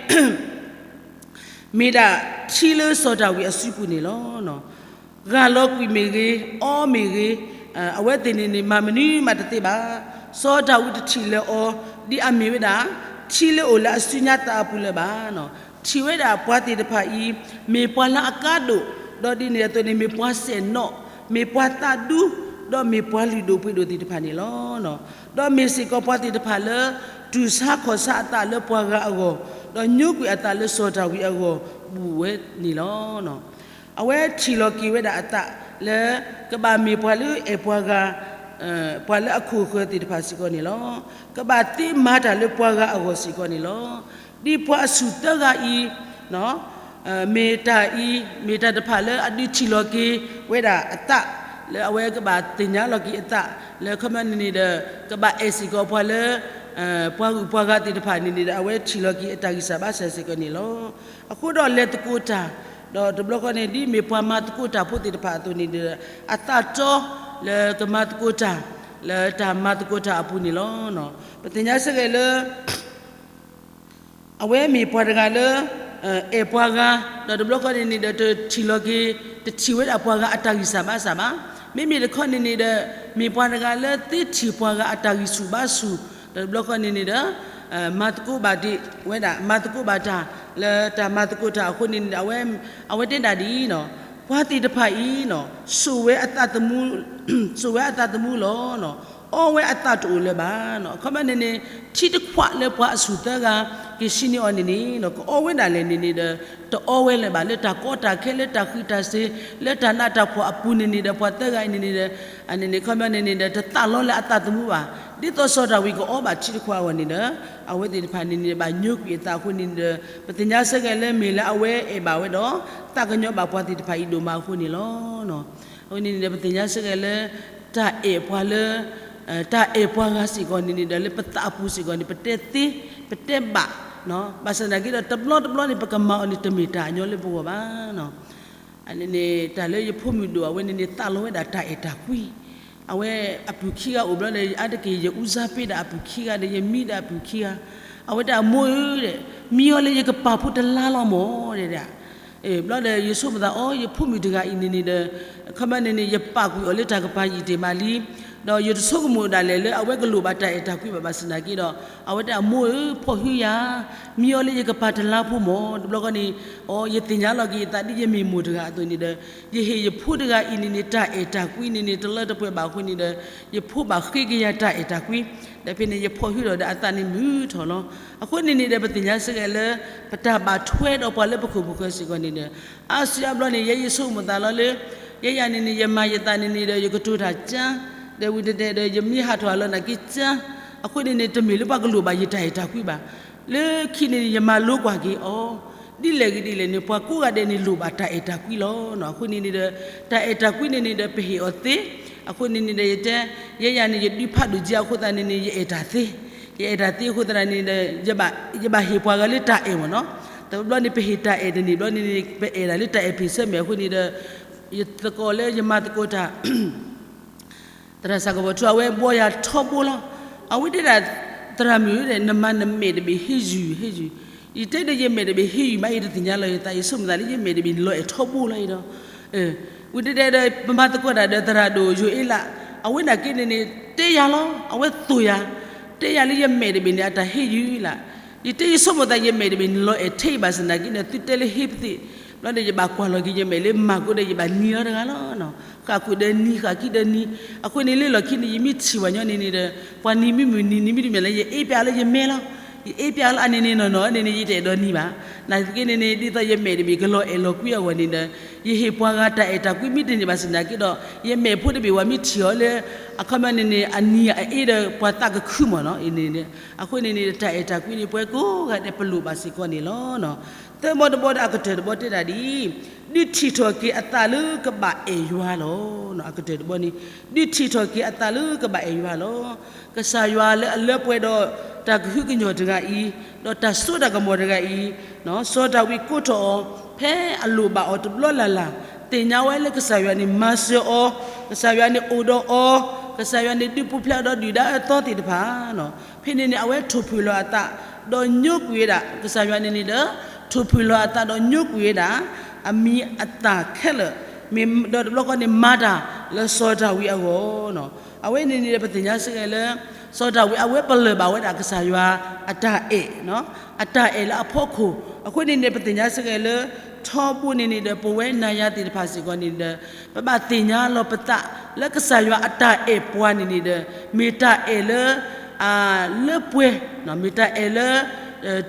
မ့ၢ်ဒၣ်ထံလၢစီၤဒၤဝံးအစုပူၤန့ၣ်လီၤ. ဂၢ်လီၤကွံာ်မ့ၢ်ဂ့ၤ, အီမ့ၢ်ဂ့ၤ, အဝဲသ့ၣ်န့ၣ်န့ၣ် မၤမနုၤမးတသ့ဘၣ်. စီၤဒၤဝံးတထံၣ်လၢၤအီၤ ဒ်အမ့ၢ်ဝဲဒၣ် ထံလၢအိၣ်လၢအစုညါသးအပူၤလၢၤဘၣ်. ထံၣ်ဝဲဒၣ်ပှၤသ့ၣ်တဖၣ်အံၤ မ့ၢ်ပှၤလၢအကါဒိၣ်, ဒီးဒ်န့ၣ်အသိးန့ၣ် မ့ၢ်ပှၤစဲၣ်နီၣ်, မ့ၢ်ပှၤသးဒူ, ဒီးမ့ၢ်ပှၤလုၢ်ဒိၣ်ပှ့ၤဒိၣ်သ့ၣ်တဖၣ်န့ၣ်လီၤ. ဒီးမ့ၢ်စ့ၢ်ကီးပှၤသ့ၣ်တဖၣ်လၢ တူၢ်ဆါခီၣ်ဆါအသးလၢပှၤဂၤအဂီၢ်, ဒီးညိကွံာ်အသးလၢစီၤဒၤဝံးအဂီၢ် ဘူးဝဲန့ၣ်လီၤ. အဝဲထံၣ်လီၤက့ၤဝဲဒၣ်အသးလၢ ကဘၣ်မ့ၢ်ပှၤလၢအဲၣ်ပှၤဂၤ, ပှၤလၢအခိၣ်ဃၢၤသ့ၣ်တဖၣ်စ့ၢ်ကီးန့ၣ်လီၤ. ကဘၣ်သ့မၤတၢ်လၢပှၤဂၤအဂီၢ်စ့ၢ်ကီးန့ၣ်လီၤ. ဒ်ပှၤအဆူၣ်သၢဂၤအံၤ မ့ၢ်တၢ်အံၤ မ့ၢ်တၢ်တဖၣ်လၢအဒုးထံၣ်လီၤက့ၤဝဲဒၣ်အသး လၢအဝဲကဘၣ်သ့ၣ်ညါလီၤက့ၤအသး လၢခီမ့ၢ်န့ၣ်န့ၣ်ဒီး ကဘၣ်အဲၣ်စ့ၢ်ကီးပှၤလၢ ပှၤဂုၤပှၤဂၤသ့ၣ်တဖၣ်န့ၣ်န့ၣ်ဒီး အဝဲထံၣ်လီၤက့ၤအတၢ်ဂံၢ်စၢ်ဘါစၢ်စ့ၢ်ကီးန့ၣ်လီၤ. အဃိဒီးလဲၤသကိးတၢ်, ဒီးတဘျီဃီန့ၣ် ဒ်မ့ၢ်ပှၤမၤသကိးတၢ်ဖိသ့ၣ်တဖၣ်အသိးန့ၣ်ဒီး အသးတီလၢကမၤသကိးတၢ် လၢတၢ်မၤသကိးတၢ်အပူၤန့ၣ်လီၤ. ပသ့ၣ်ညါစ့ၢ်ကီးလၢ အဝဲမ့ၢ်ပှၤတဂၤလၢ အဲၣ်ပှၤဂၤ, ဒီးတဘျီဃီန့ၣ်န့ၣ်ဒီး တထံၣ်လီၤက့ၤ တထံၣ်ဝဲဒၣ်ပှၤဂၤအတၢ်ဂံၢ်စၢ်ဘါစၢ်ဘၣ်. မ့မ့ၢ်တခီန့ၣ်န့ၣ်ဒီး မ့ၢ်ပှၤတဂၤလၢသ့ထံၣ်ပှၤဂၤအတၢ်ဂံၢ်ဆူၣ်ဘါဆူၣ်, ဒီးတဘျီဃီန့ၣ်န့ၣ်ဒီး မၤသကိးဘၣ်ဒံးဝဲဒၣ် မၤသကိးဘၣ်တၢ် လၢတၢ်မၤသကိးတၢ်အဃိန့ၣ်န့ၣ်ဒီး အဝဲတဲဒၣ်ဒ်အံၤ, ပှၤသ့ၣ်တဖၣ်အံၤ စိာ်ဝဲအသးသမူ, စိာ်ဝဲအသးသမူလီၤ. အီဝဲအသးတအိၣ်လၢၤဘၣ်. အခီပညီန့ၣ်န့ၣ် ထံတခွးလၢပှၤအဆူၣ်သၢဂၤ က့ၤဆံးန့ၢ်အီၤန့ၣ်န့ၣ် ကအီဝဲဒၣ်လဲာ်န့ၣ်န့ၣ်ဒီး တအီဝဲလၢၤဘၣ် လၢတၢ်ကီတၢ်ခဲ လၢတၢ်ဃံးတၢ်စ့ၤ လၢတၢ်နးတၢ်ဖှီၣ်အပူၤန့ၣ်န့ၣ်ဒီး ပှၤသၢဂၤအံၤန့ၣ်န့ၣ်ဒီး န့ၣ်န့ၣ်ခီပညီန့ၣ်န့ၣ်ဒီး တသးလီလၢအသးသမူဘၣ်. ဒ်သိးစီၤဒၤဝံးကအီဘၣ်ထံတခွးအဂီၢ်န့ၣ်ဒီး အဝဲသ့ၣ်တဖၣ်န့ၣ်န့ၣ် ဘၣ်ညိကွံာ်အသးအဃိန့ၣ်ဒီး ပသ့ၣ်ညါစ့ၢ်ကီးလၢမ့ၢ်လၢအဝဲအဲၣ်ဘၣ်ဝဲဒီး သးကညီၤဘၣ်ပှၤသ့ၣ်တဖၣ်အံၤဒိၣ်မးအဃိန့ၣ်လီၤ. အဃိန့ၣ်န့ၣ်ဒီး ပသ့ၣ်ညါစ့ၢ်ကီးလၢ တၢ်အဲၣ်ပှၤလၢ တၢ်အဲၣ်ပှၤဂၤစ့ၢ်ကီးန့ၣ်န့ၣ်ဒီး လၢပသးအပူၤစ့ၢ်ကီးန့ၣ် ပတဲသ့ ပတဲဘၣ်, ဘၣ်ဆၣ်သနာ်က့ဒီး တဘျီတဘျီန့ၣ် ပကမၤအီၤန့ၣ် တမ့ၢ်တၢ်အညီလၢပဂီၢ်ဘၣ်. န့ၣ် တၢ်လၢယဖိမုၣ်ဒိၣ်အဝဲန့ၣ်န့ၣ် သးလီဝဲဒၣ်တၢ်အဲၣ်တၢ်ကွံ, အဝဲအပုၢ်ခံဂၤအိၣ်ဘျီဒီး အါတက့ၢ်ယအူစါပ့ဒီးအပုၢ်ခံဂၤဒီး ယမံဒီးအပုၢ်ခံဂၤ, အဝဲတၢ်အမိၢ်ဧၢဒီး မံအီၤလၢယကပာ်ဖိတလါလီၤမၢ်ဒီး ဘျီဒီးယဆိကမိၣ်သးအီၤ ယဖိမုၣ်တဂၤအံၤန့ၣ်န့ၣ်ဒီး ခီပညီန့ၣ်န့ၣ် ယပာ်ကွံာ်အီၤလၢတၢ်ကပၤယံာ်တ့ၢ်မးလံ, ဒီးယတဆိကမိၣ်ဒၣ်လဲာ်လၢအဝဲကလိၣ်ဘၣ်တၢ်အဲၣ်တၢ်ကွံဘၣ်ဘၣ်ဆၣ်သနာ်က့ဒီး, အဝဲတဲအမိၢ်ဧၢ, ဖီၣ်ဟုယၤ, မံအီၤလၢယကပၤတလါဖိမၢ်, တဘျီဃီန့ၣ်, အိ, ယသ့ၣ်ညါလီၤက့ၤယသးဒ်ယမ့ၢ်မိၢ်တဂၤအသိးန့ၣ်ဒီး, ယဟ့ၣ်ယဖိတဂၤအံၤန့ၣ်န့ၣ် တၢ်အဲၣ်တၢ်ကွံန့ၣ်န့ၣ် တလၢတပှဲၤဘၣ်အဃိန့ၣ်ဒီး, ယဖိဘၣ်ဃ့ကယၤတၢ်အဲၣ်တၢ်ကွံ, ဒီးဖဲန့ၣ်ယဖီၣ်ဟုဒီးဒီးအသးန့ၣ်မုာ်ထီၣ်လီၤ. အဃိန့ၣ်န့ၣ်ဒီး ပသ့ၣ်ညါစ့ၢ်ကီးလၢ ပတၢ်ဘၣ်ထွဲဒီးပှၤလၢပခိၣ်ပဃၢၤစ့ၢ်ကီးန့ၣ်ဒီး, အါစုအါဘျီန့ၣ် ယဲယဆိကမိၣ်သးလီၤလၢ ယဲယၤန့ၣ်န့ၣ် ယမၤယသးန့ၣ်န့ၣ်ဒီး ယကတိၤတၢ်ကၢ, ဒီးဝံၤတဲတဲဒီး ယမ့ၢ်ဟးထီၣ်အလီၢ်နာ်က့ကၢ, အဃိန့ၣ်န့ၣ် တမ့ၢ်လၢပှၤကလိၣ်ဘၣ်ယတၢ်အဲၣ်တၢ်ကွံဘၣ်. လၢခံန့ၣ်န့ၣ် ယမၤလိကွၢ်က့ၤအီၤ, ဒ်လဲၣ်ဂ့ၤဒ်လဲၣ်န့ၣ် ပှၤကိးဂၤဒဲးန့ၣ်လိၣ်ဘၣ်တၢ်အဲၣ်တၢ်ကွံလီၤ. အဃိန့ၣ်န့ၣ်ဒီး တၢ်အဲၣ်တၢ်ကွံန့ၣ်န့ၣ်ဒီး ပဟ့ၣ်အီၤသ့, အဃိန့ၣ်န့ၣ်ဒီး ယတဲ, ယဲယၤန့ၣ် ယဒုးဖးဒိၣ်က့အဃိသတးန့ၣ်န့ၣ် ယအဲၣ်တၢ်သ့, ယအဲၣ်တၢ်သ့အဃိသတးန့ၣ်ဒီး ယဘၣ်ဟ့ၣ်ပှၤဂၤလၢတၢ်အဲၣ်မၢ်နီၤ. တဘျီန့ၣ် ပဟ့ၣ်တၢ်အဲၣ်တန့ၢ်ဘျီန့ၣ်န့ၣ် ပအဲၣ်ဒၣ်လၢတၢ်အဲၣ်ဖံးဆၢမဲာ်အဃိန့ၣ်ဒီး, ယသကိးလၢယမၤသကိးတၢ် သရၣ်စၢ်ကပီၤထူ အဝဲဘှီယၤထီဘိလီၤ. အဝဲတဲဒၣ်, သရၣ်မုၣ်ဧၢ, နမၤနမဲာ်တဘ့ၣ်ဟ့ယုၢ်ဟ့ယုၢ်, ယတဲဒီးယမဲာ်တဘ့ၣ်ဟ့ယုၢ်မး ယတသ့ၣ်ညါလီၤယသး ယဆိကမိၣ်သးလၢယမဲာ်တဘ့ၣ်န့ၣ် လီၤအဲၣ်ထီဘိလီၤအံၤဒီး, ဝံၤတဲတဲဒီး ပမၤသကိးတၢ်ဒီးသရၣ်ဒိၣ်ယိၤအ့လး, အဝဲန့ၣ်က့န့ၣ်န့ၣ် တဲယၤလီၤ, အဝဲသိၣ်ယၤ, တဲယၤလၢယမဲာ်တဘ့ၣ်န့ၣ် အတၢ်ဟ့ယုၢ်လၢ်, ယတဲယဆိကမိၣ်သးယမဲာ်တဘ့ၣ်န့ၣ် လီၤအဲၣ်ထဲအံၤဘၣ်ဆၣ်သနာ်က့န့ၣ် သုတဲလၢဟ့ပသ့ၣ်, ဘျီန့ၣ် ယဘၣ်ကွၢ်လီၤက့ၤယမဲာ်လၢမၤကိးဒီး ယဘၣ်နံၤလီၤတဂၤလီၤ. ဃၣ်ခိၣ်ဒီးနံၤ ဃၣ်ခံဒီးနံၤ, အဃိန့ၣ်လၢလီၢ်ခံန့ၣ် ယမ့ၢ်ထံၣ်ဝဲညီန့ၣ်န့ၣ်ဒီး ပှၤနံၤမ့ၢ်မုာ်နံၤ နံၤမ့ၢ်တမုာ်လၢ ယအ့ပျးလၢယမဲာ်လီၤ. ယအ့ပျးလၢအန့ၣ်န့ၣ်နီၢ်နီၢ်န့ၣ်န့ၣ် ယတအဲၣ်ဒိးနံၤဘၣ်. နာ်သက့န့ၣ်န့ၣ် ဒ်သိးယမဲာ်တဘ့ၣ်ကလီၤအဲၣ်လီၤကွံအဂီၢ်န့ၣ်ဒီး ယဟ့ၣ်ပှၤဂၤတၢ်အဲၣ်တၢ်ကွံမ့ၢ်တန့ၢ်ဘၣ်ဆၣ်သနာ်က့ဒီး ယမဲာ်ဖိတဘ့ၣ်ဝဲမ့ၢ်ထံၣ်အီၤလၢ အခီပညီန့ၣ်န့ၣ် အနံၤအအ့ဒီးပှၤသးကခုမၢ်နီၤ, အဃိန့ၣ်န့ၣ် တၢ်အဲၣ်တၢ်ကွံန့ၣ် ပဝဲကိးဂၤဒဲးပလိၣ်ဘၣ်စ့ၢ်ကီးန့ၣ်လီၤ. သၢဘီတဘီဒီးအကတၢၢ်တဘီတဲဒၣ်ဒ်အံၤ, ဒုးထံၣ်ထီၣ်က့ၤအသးလၢကဘၣ်အဲၣ်ယွၤလီၤ. အကတၢၢ်တဘီန့ၣ် ဒုးထံၣ်ထီၣ်က့ၤအသးလၢကဘၣ်အဲၣ်ယွၤလီၤ. ကစၢ်ယွၤလၢအလၢပှဲၤဒီးတၢ်ကဟုကညီၢ်တဂၤအံၤ, ဒီးတၢ်စိတၢ်ကမီၤတဂၤအံၤ, စီၤဒၤဝံးကိးထီၣ်အီၤ ဖဲအလိၣ်ဘၣ်အီၤတဘျီလၢ်လၢ်, သ့ၣ်ညါဝဲလၢကစၢ်ယွၤန့ၣ်မၤစၢၤအီၤ, ကစၢ်ယွၤန့ၣ်အိၣ်ဒီးအီၤ, ကစၢ်ယွၤန့ၣ်ဒုးပူၤဖျဲးအီၤဒီးဒုၣ်ဒါအသီသ့ၣ်တဖၣ် ဖဲန့ၣ်န့ၣ် အဝဲထိၣ်ဖှံၣ်လီၤအသး, ဒီးညိကွံာ်ဝဲဒၣ်, ကစၢ်ယွၤန့ၣ်န့ၣ်ဒီး ထိၣ်ဖှံၣ်လီၤအသးဒီးညိကွံာ်ဝဲဒၣ် အမံၤအသၣ်ခဲလၢာ်, မ့ၢ်ဒီးတဘျီဃီန့ၣ် မၤတၢ်လၢစီၤဒၤဝံးအဂီၢ်, အဝဲန့ၣ်န့ၣ်ဒီး ပသ့ၣ်ညါစ့ၢ်ကီးလၢ စီၤဒၤဝံးအဝဲပလၢၢ်ဘၣ်ဝဲဒၣ်ကစၢ်ယွၤအတၢ်အဲၣ်, အတၢ်အဲၣ်လၢအဖီခိၣ်, အဃိန့ၣ်န့ၣ် ပသ့ၣ်ညါစ့ၢ်ကီးလၢ ထီဘိန့ၣ်န့ၣ်ဒီး ပဝဲနၤယၤသ့ၣ်တဖၣ်စ့ၢ်ကီးန့ၣ်ဒီး ပဘၣ်သ့ၣ်ညါလီၤပသးလၢကစၢ်ယွၤအတၢ်အဲၣ်ပှၤန့ၣ်န့ၣ်ဒီး မ့ၢ်တၢ်အဲၣ်လၢ လၢပှဲၤ, မ့ၢ်တၢ်အဲၣ်လၢ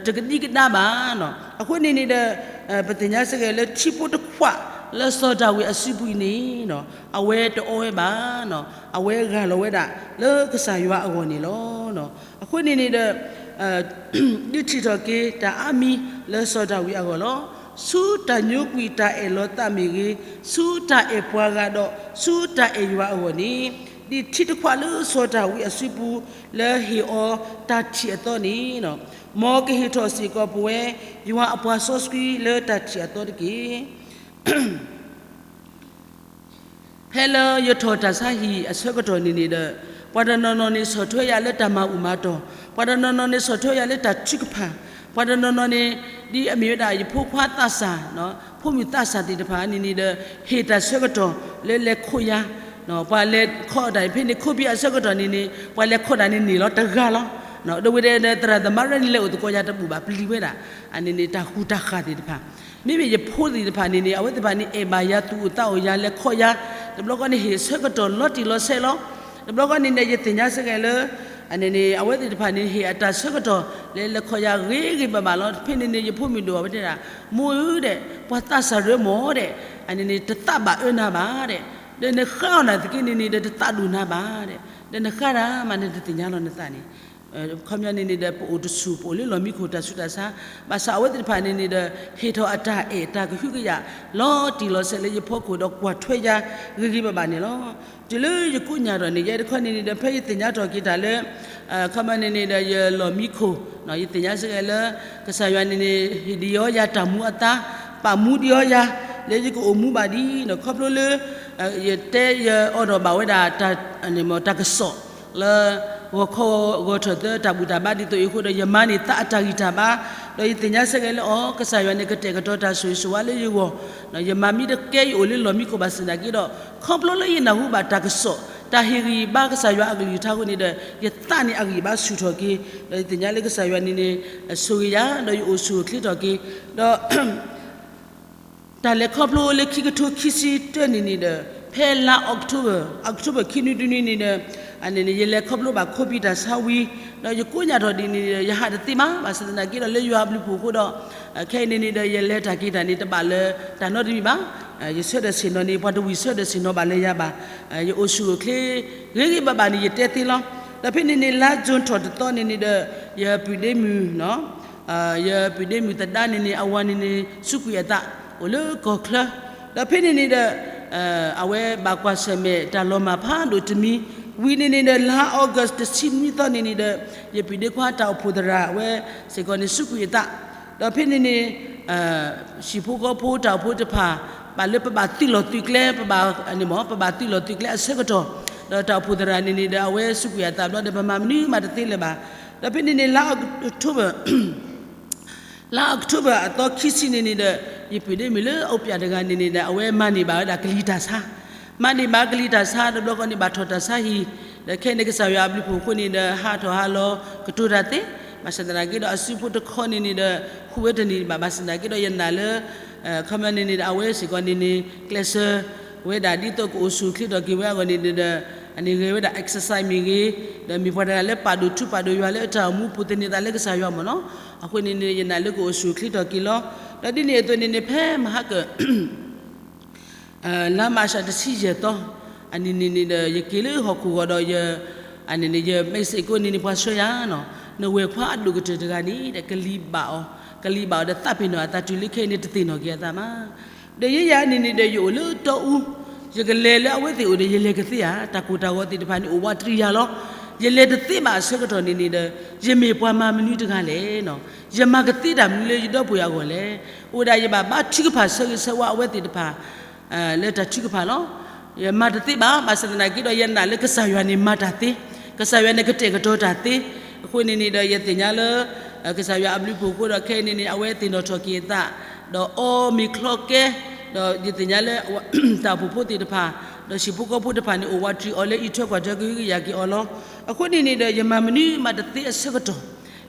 တကဒံကဒါဘၣ်. အဃိန့ၣ်န့ၣ်ဒီး ပသ့ၣ်ညါစ့ၢ်ကီးလၢထံဖိတခွးလၢစီၤဒၤဝံးအစုပူၤအံၤန့ၣ် အဝဲတအီဝဲဘၣ်, အဝဲဂၢ်လီၤဝဲဒၣ်လၢကစၢ်ယွၤအဂီၢ်န့ၣ်လီၤ. အဃိန့ၣ်န့ၣ်ဒီး ဒုးထံၣ်ထီၣ်က့ၤတၢ်အါမံၤလၢစီၤဒၤဝံးအဂီၢ်လီၤ. ဆူတၢ်ညိကွံာ်တၢ်အဲၣ်လီၤသးမ့ၢ်ဂ့ၤ, ဆူတၢ်အဲၣ်ပှၤဂၤဒီး ဆူတၢ်အဲၣ်ယွၤအဂီၢ်န့ၣ်, ဒ်ထံတခွးလၢစီၤဒၤဝံးအစုပူၤလၢဟ့ၣ်အီၤတၢ်ထံၣ်အသီန့ၣ်, မ်ကဟ့ၣ်ထီၣ်စ့ၢ်ကီးပဝဲ ယွၤအပှၤစီဆှံလၢတၢ်ထံၣ်အသီတက့ၢ်. ဖဲလၢယထီၣ်တၢ်ဆါဟံၣ်အဆၢကတီၢ်န့ၣ်န့ၣ်ဒီး ပှၤတနီၤနီၤန့ၣ်ဆီၣ်ထွဲယၤလၢတၢ်မၤအူၣ်မၤတီၢ်, ပှၤတနီၤနီၤန့ၣ်ဆီၣ်ထွဲယၤလၢတၢ်ထုကဖၣ်, ပှၤတနီၤနီၤန့ၣ် ဒ်အမ့ၢ်ဝဲဒၣ်ယဖိခွါသးစၢ်, ဖိမုၣ်သးစၢ်သ့ၣ်တဖၣ်န့ၣ်န့ၣ်ဒီး ဟ့ၣ်တၢ်ဆၢကတီၢ်လၢလဲၤခိးယၤ, ပှၤလဲၤခိးတၢ်ဖဲန့ၣ် ခိးဘံအဆၢကတီၢ်န့ၣ်န့ၣ် ပှၤလဲၤခိးတၢ်န့ၣ်န့ၢ်လီၤတဂၤလီၤ. ဒီးဝဲဒၣ်ဒီး သရၣ်သမါရဲၣ်န့ၣ်လဲၤအိၣ်သကိးယၤတဘူၣ်ဘၣ်ပျံၤဝဲဒၣ် အန့ၣ်န့ၣ် တၢ်ဃူတၢ်ဃာ်သ့ၣ်တဖၣ် မ့မ့ၢ်ယဖိသ့ၣ်တဖၣ်န့ၣ်န့ၣ် အဝဲသ့ၣ်တဖၣ်န့ၣ် အဲၣ်ဘၣ်ယၤသူၣ်အိၣ်သးအိၣ်ယၤ လဲၤခိးယၤ, တဘျီဃီန့ၣ် ဟ့ၣ်ဆၢကတီၢ်လီၤတံၢ်လီၤဆဲးလီၤ. တဘျီဃီန့ၣ်န့ၣ် ယသ့ၣ်ညါစ့ၢ်ကီးလၢ အန့ၣ်န့ၣ် အဝဲသ့ၣ်တဖၣ်န့ၣ် ဟ့ၣ်အတၢ်ဆၢကတီၢ် လဲၤလဲၤခိးယၤဂ့ၤဂ့ၤဘၣ်ဘၣ်လီၤ. ဖဲန့ၣ်န့ၣ် ယဖိမုၣ်ဒိၣ်အဝဲတဲဒၣ် မိၢ်ဧၢဒဲး ပှၤသးစၢ်ရၢမိၢ်ဒဲး အန့ၣ်န့ၣ် တသးဘၣ်အၢနၤဘၣ်ဒဲး, ဒီးနဃါအီၤနာ်သက့န့ၣ်န့ၣ်ဒီး တသးဒိၣ်နၤဘၣ်ဒဲး, ဒီးနဃါတၢ်မး နတသ့ၣ်ညါလီၤနသးန့ၣ် ခီပညီန့ၣ်န့ၣ်ဒီး ပအိၣ်တဆူၣ် ပအိၣ်လၢလီၢ်မံခိၣ်တၢ်ဆူးတၢ်ဆါ, ဘၣ်ဆၣ်အဝဲသ့ၣ်တဖၣ်န့ၣ်န့ၣ်ဒီး ဟ့ၣ်ထီၣ်အတၢ်အဲၣ်တၢ်ကဟုကယာ် လီၤတံၢ်လီၤဆဲးလၢယဖီခိၣ်ဒီးကွၢ်ထွဲယၤဂ့ၤဂ့ၤဘၣ်ဘၣ်န့ၣ်လီၤ. တုၤလၢယကိးညၣ်ဒီးန့ၣ် ယဲတခီန့ၣ်န့ၣ်ဒီး ဖဲယသ့ၣ်ညါထီၣ်က့ၤတၢ်လၢ ခီပညီန့ၣ်န့ၣ်ဒီး ယလီၢ်မံခိၣ် ယသ့ၣ်ညါစ့ၢ်ကီးလၢ ကစၢ်ယွၤန့ၣ်န့ၣ် ဟ့ၣ်ဒံးအီၤယၤတၢ်မူအသါ, ပာ်မူဒံးအီၤယၤ လၢယကအိၣ်မူဘၣ်ဒ်န့ၣ် ခီဖျိလၢ ယတဲယအိးထီၣ်ဘၣ်ဝဲဒၣ် တၢ်ကစီၣ်လၢ ဂီၤခီဂီၤထၢၣ်သၢ တၢ်ဘူၣ်တၢ်ဘါဒ်သိးအံၤအဃိဒီး ယမၤန့ၢ်သးအတၢ်ဂံၢ်တၢ်ဘါ, ဒီးယသ့ၣ်ညါစ့ၢ်ကီးလၢအီၤ ကစၢ်ယွၤန့ၣ် ကတဲာ်ကတီၤတၢ်ဆိၣ်ဂ့ၤဆိၣ်ဝါလၢယဂီၢ်, ယမၤမ့ၢ်တကဲယအိၣ်လၢလီၢ်မံခိၣ်ဘၣ်ဆၣ်သနာ်က့ဒီး ခီဖျိလၢယနၢ်ဟူဘၣ်တၢ်ကစီၣ် တၢ်ဟ့ၣ်ဂံၢ်ဘါကစၢ်ယွၤအကလုၢ်ကထါအဃိန့ၣ်ဒီး ယသးန့ၣ်အဂံၢ်ဘါဆူၣ်ထီၣ်က့ၤ, ဒီးယသ့ၣ်ညါလၢကစၢ်ယွၤန့ၣ်န့ၣ် ဆိၣ်ဂ့ၤယၤ ဒီးယအိၣ်ဆူၣ်အိၣ်ချ့ထီၣ်က့ၤ, ဒီး တၢ်လဲၤခီဖျိလၢခံကထိခံဆံတၢန့ၣ်န့ၣ်ဒီး ဖဲလါအီးကထိဘၢၣ်, အီးကထိဘၢၣ်ခံနွံတနွံန့ၣ်ဒီး အန့ၣ်န့ၣ် ယလဲၤခီဖျိဘၣ်ခိးပံၤတၢ်ဆါဝံၤ, ဒီးယကိးညါထီၣ်ဒ်န့ၣ်ဒီး ယဟးတသ့ဘၣ်, ဘၣ်ဆၣ်သနာ်က့ဒီးလၢယွၤအဘျုးအဖှိၣ်အဃိဒီး ခဲအံၤန့ၣ်န့ၣ်ဒီး ယလဲၤတၢ်က့ၤတၢ်န့ၣ် တဘၣ်လၢတၢ်နီတမံၤဘၣ်, ယဆၢထၢၣ်ဆ့ၣ်နီၤန့ၣ် ပှၤတဝံၣ်ဆၢထၢၣ်ဆ့ၣ်နီၤဘၣ်လၢယၤဘၣ်, ယအိၣ်ဆူၣ်အိၣ်ချ့ ဂ့ၤဂ့ၤဘၣ်ဘၣ်န့ၣ် ယတဲသ့လီၤ. ဒီးဖဲန့ၣ်န့ၣ် လါကၠိၣ်ထီၣ်တသီန့ၣ်န့ၣ်ဒီး ယပုၢ်ဒ့မုၣ် ယပုၢ်ဒ့မုၣ်သဒါန့ၣ်န့ၣ် အဝၤန့ၣ်န့ၣ် စူးကွံာ်အသး အိၣ်လၢကီၢ်ချၢ, ဒီးဖဲန့ၣ်န့ၣ်ဒီး အဝဲဘၣ်ကွၢ်ဆၢၣ်မဲာ်တၢ်လီၤမၢ်ဖးဒိၣ်တမံၤ, ဝံၤန့ၣ်န့ၣ်ဒီး လါအီကူးတဆံနွံသီန့ၣ်န့ၣ်ဒီး ယပုၢ်ဒ့ခွါတၢ်အိၣ်ဖှိၣ်သရၣ် အဝဲစ့ၢ်ကီးန့ၣ် စူးကွံာ်အသး, ဒီးဖဲန့ၣ်န့ၣ် ဟံၣ်ဖိဃီဖိတၢ်အိၣ်ဖှိၣ်တဖၣ် ဘၣ်လၢပဘၣ်သုးလီၢ်သုးကျဲ ပဘၣ် ပဘၣ်သုးလီၢ်သုးကျဲအဆၢကတီၢ်, ဒီးတၢ်အိၣ်ဖှိၣ်သရၣ်န့ၣ်န့ၣ်ဒီး အဝဲစူးကွံာ်အသးဘျီဒီး ပမၤမနုၤမးတသ့လၢၤဘၣ်. ဒီးဖဲန့ၣ်န့ၣ် လါအီးကထိဘၢၣ် လါအီးကထိဘၢၣ်အသီခံဆံန့ၣ်န့ၣ်ဒီး ယပုၢ်ဒ့မုၣ်လၢအအိၣ်ပၠးတဂၤန့ၣ်န့ၣ်ဒီး အဝဲမၤန့ၢ်ဘၣ်ဝဲဒၣ်ကလံၤတၢ်ဆါ, မၤန့ၢ်ဘၣ်ကလံၤတၢ်ဆါ တဘျီဃီန့ၣ် ဘၣ်ထီၣ်တၢ်ဆါဟံၣ်, ဒီးခဲအံၤန့ၣ် ကစၢ်ယွၤအဘျုးအဖှိၣ်အဃိန့ၣ်ဒီး ဟးထီၣ်ဟးလီၤကတိၤတၢ်သ့, ဘၣ်ဆၣ်သနာ်က့ဒီး အစုဖိတခီန့ၣ်န့ၣ်ဒီး ဟူးဝဲတန့ၢ်ဘၣ်, ဘၣ်ဆၣ်သနာ်က့ဒီး ယနာ်လၢ ခီမီန့ၣ်န့ၣ်ဒီး အဝဲစ့ၢ်ကီးန့ၣ်န့ၣ် ကျဲးစၢးဝဲဒၣ် ဒ်သိးကအိၣ်ဆူၣ်အိၣ်ချ့ထီၣ်က့ၤဝဲအဂီၢ်န့ၣ်ဒီး အန့ၣ်ဂဲၤဝဲဒၣ် exercise မ့ၢ်ဂ့ၤ, ဒီးမ့ၢ်ပှၤတဂၤလၢပာ်ဒိၣ်ထူပာ်ဒိၣ်ယွၤလၢအတၢ်အိၣ်မူပူၤသန့ၤသးလၢကစၢ်ယွၤမ့ၢ်နီၤ, အဃိန့ၣ်န့ၣ် ယနာ်လၢကအိၣ်ဆူၣ်အိၣ်ချ့ထီၣ်က့ၤလီၤ. ဒီးဒ်န့ၣ်အသိးန့ၣ်န့ၣ် ဖဲမဟါကၢၣ် လါမၢ်ၡးတဆံယဲၢ်သီ အန့ၣ်န့ၣ်န့ၣ်ဒီး ယက့ၤလၢဟီၣ်ခိၣ်ဂီၤဒီး ယ အန့ၣ်န့ၣ် ယ message ကိးန့ၣ်န့ၣ် ပှၤဆှၢယၤနီၤ, နဝဲၢ်ခွါအဒိၣ်ကတၢၢ်တဂၤန့ၣ်ဒီး ကလံၤဘၣ်အီၤ, ကလံၤဘၣ်အီၤဒီးသးပ့ၤနီၣ်အသးတုၤလၢခဲအံၤန့ၣ် တသ့ၣ်နီၣ်က့ၤအသးမး. ဒီးယဲယၤန့ၣ်န့ၣ်ဒီး ယအိၣ်လၢတီအူ, ယကလဲၤလၢအဝဲသ့ၣ်အိၣ်ဒီး ယလဲၤကသ့ဧါ, တၢ်ကိၢ်တၢ်ဂီၤသ့ၣ်တဖၣ်န့ၣ် အိၣ်ဝးတရံးယၤလီၤ. ယလဲၤတသ့ဘၣ်အဆၢကတီၢ်န့ၣ်န့ၣ်ဒီး ယမ့ၢ်ပှၤမၤမနုၤတဂၤလဲၣ်နီၤ, ယမၤကသ့တၢ်မနုၤလၢယဒီပုၢ်ဝဲၢ်အဂီၢ်လဲၣ်. အိၣ်ဒၣ်ယဘၣ်ဘါထုကဖၣ်ဆၢဂ့ၤဆၢဝါအဝဲသ့ၣ်တဖၣ် လၢတၢ်ထုကဖၣ်လီၤ. ယမၤတသ့ဘၣ်, ဘၣ်ဆၣ်သနာ်က့ဒီး ယနာ်လၢကစၢ်ယွၤန့ၣ်မၤတၢ်သ့, ကစၢ်ယွၤန့ၣ်ကတဲာ်ကတီၤတၢ်သ့. အဃိန့ၣ်န့ၣ်ဒီး ယသ့ၣ်ညါလၢ ကစၢ်ယွၤအဘျုးအဖှိၣ်အဃိဒီး ခဲအံၤန့ၣ်န့ၣ် အဝဲသ့ၣ်နီၣ်ထီၣ်က့ၤအသး ဒီးအီမ့ၤချီကဲ, ဒီးယသ့ၣ်ညါလၢ တၢ်အိၣ်ဖှိၣ်ဖိသ့ၣ်တဖၣ် ဒီးဟံၣ်ဖိဃီဖိတဖၣ်န့ၣ် အိၣ်ဝးတရံးအီၤလၢအံးထွဲကွၢ်ထွဲကဟုကယာ်က့ၤအီၤလီၤ. အဃိန့ၣ်န့ၣ်ဒီး ယမၤမနုၤမးတသ့အဆၢကတီၢ်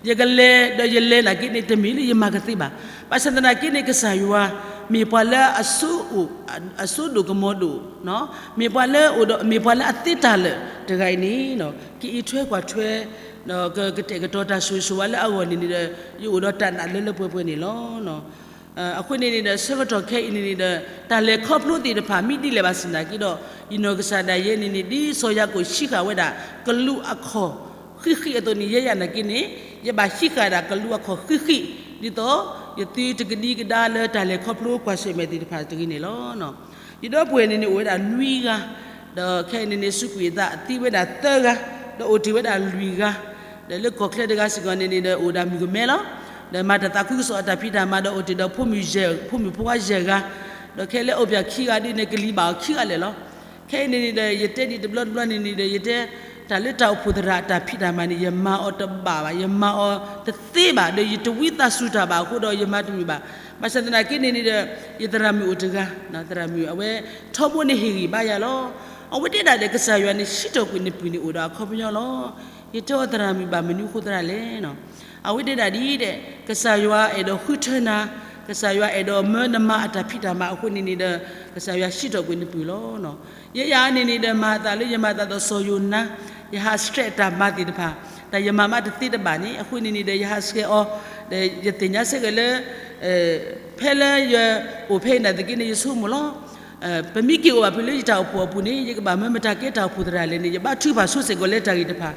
ယကလဲၤဒီးယလဲၤနာ်က့န့ၣ် တမ့ၢ်လၢယမၤကသ့ဘၣ်. ဘၣ်ဆၣ်သနာ်က့န့ၣ် ကစၢ်ယွၤ မ့ၢ်ပှၤလၢအစိ အစိဒိၣ်ကမီၤဒိၣ်, မ့ၢ်ပှၤလၢအိၣ်ဒီး မ့ၢ်ပှၤလၢအသ့တၢ်လၢာ်တဂၤအံၤန့ၣ် ကအံးထွဲကွၢ်ထွဲ ဒီးကကတဲာ်ကတီၤတၢ်ဆိၣ်ဂ့ၤဆိၣ်ဝါလၢအဂီၢ်န့ၣ်န့ၣ်ဒီး ယအိၣ်ဒီးတၢ်နာ်လၢလၢပှဲၤပှဲၤန့ၣ်လီၤ. အဃိန့ၣ်န့ၣ်ဒီး ဆၢကတီၢ်ခဲအံၤန့ၣ်န့ၣ်ဒီး တၢ်လဲၤခီဖျိသ့ၣ်တဖၣ် မ့ၢ်ဒ်လဲၣ်ဘၣ်ဆၣ်သနာ်က့ဒီး ယနီၢ်ကစၢ်ဒၣ်ယဲန့ၣ်န့ၣ် ဒ်စီၤယၤကိာ်ဟံးဃာ်ဝဲဒၣ် ကလူးအခီၣ်ဃံးဃံးအသိးန့ၣ် ယဲယၤနာ်က့န့ၣ် ယဘၣ်ဟံးဃာ်ဒၣ်ကလူးအခီၣ်ဃံးဃံး ဒ်သိး ယသုတကဒံကဒါလၢတၢ်လဲၤခီဖျိကွၢ်ဆၢၣ်မဲာ်သ့ၣ်တဖၣ်တဂ့ၤန့ၣ်လီၤ. ယဒီပုၢ်ဝဲၢ်န့ၣ်န့ၣ် အိၣ်ဝဲဒၣ်နွံဂၤ, ဒီးခဲအံၤန့ၣ်န့ၣ် စူးကွံာ်အသးသံဝဲဒၣ်သၢဂၤ, ဒီးအိၣ်တ့ၢ်ဝဲဒၣ်လွံၢ်ဂၤ, ဒီးလၢကီၢ်ချၢတဂၤစ့ၢ်ကီးန့ၣ်န့ၣ်ဒီး အိၣ်ဒၣ်မုၣ်ကမဲလီၤ. ဒီးမၤတၢ်သးခုကစီၣ်အတၢ်ဖံးတၢ်မၤဒီးအိၣ်တ့ၢ်ဒီးဖိမုၣ်ယဲၢ်, ဖိမုၣ်ဖိခွါယဲၢ်ဂၤ, ဒီးခဲလၢအိၣ်ပၠးခံဂၤဒ်န့ၣ် ကလံၤဘၣ်အီၤခံဂၤလၢာ်လီၤ. ခဲအံၤန့ၣ်န့ၣ်ဒီး ယတဲဒ်တဘျီတဘျီန့ၣ်န့ၣ်ဒီး ယတဲ တၢ်လၢတၢ်အိၣ်ဖှိၣ်သရၣ်အတၢ်ဖံးတၢ်မၤန့ၣ် ယမၤအီၤတဘၣ်ဘၣ်, ယမၤအီၤတသ့ဘၣ်, ဒီးယတဝံသးစူၤတၢ်ဘၣ်အဃိဒီး ယမၤတမုာ်ဘၣ်. ဘၣ်ဆၣ်သနာ်က့န့ၣ်န့ၣ်ဒီး ယသရၣ်မုၣ်အိၣ်တဂၤ, သရၣ်မုၣ်အဝဲ ထီဘိန့ၣ်ဟ့ၣ်ဂံၢ်ဘါယၤလီၤ. အဝဲတဲဒၣ်ဒီး ကစၢ်ယွၤန့ၣ် ဟံးထီၣ်ကွံာ်နပုၢ်န့ၣ် အိၣ်ဒီးအခီပညီလီၤ. ယတဲအီၤ သရၣ်မုၣ်ဘၣ်မနုၤအဃိသရၣ်လဲၣ်. အဝဲတဲဒၣ်ဒ်ဒီး ကစၢ်ယွၤအဲၣ်ဒိးဃုထၢနၤ, ကစၢ်ယွၤအဲၣ်ဒိးမၢနမၤအတၢ်ဖံးတၢ်မၤအဃိန့ၣ်န့ၣ်ဒီး ကစၢ်ယွၤဟံးထီၣ်ကွံာ်နပုၢ်လီၤ. ယဲယၤန့ၣ်န့ၣ်ဒီး မၤအသးလၢယမၤအသးဒီးစီၤယိၤနါ, ယဟးဆှဲးအတၢ်မၤသ့ၣ်တဖၣ်, တၢ်ယမၤမးတသ့တဘၣ်န့ၣ် အဃိန့ၣ်န့ၣ်ဒီး ယဟးဆှဲးအီၤ, ဒီးယသ့ၣ်ညါဆၢက့ၤလၢ ဖဲလၢယအိၣ်ဖဲအံၤနာ်သက့န့ၣ် ယဆိကမိၣ်လီၤ. ပမ့ၢ်က့ၤအိၣ်ဘၣ်ဖဲလၢယတၢ်အိၣ်ဖှိၣ်အပူၤန့ၣ် ယကဘၣ်မၢမတၤကဲတၢ်အိၣ်ဖှိၣ်သရၣ်လဲၣ်န့ၣ် ယဘါထုကဖၣ်ဆိစ့ၢ်ကီးလၢတၢ်ဂ့ၢ်တဖၣ်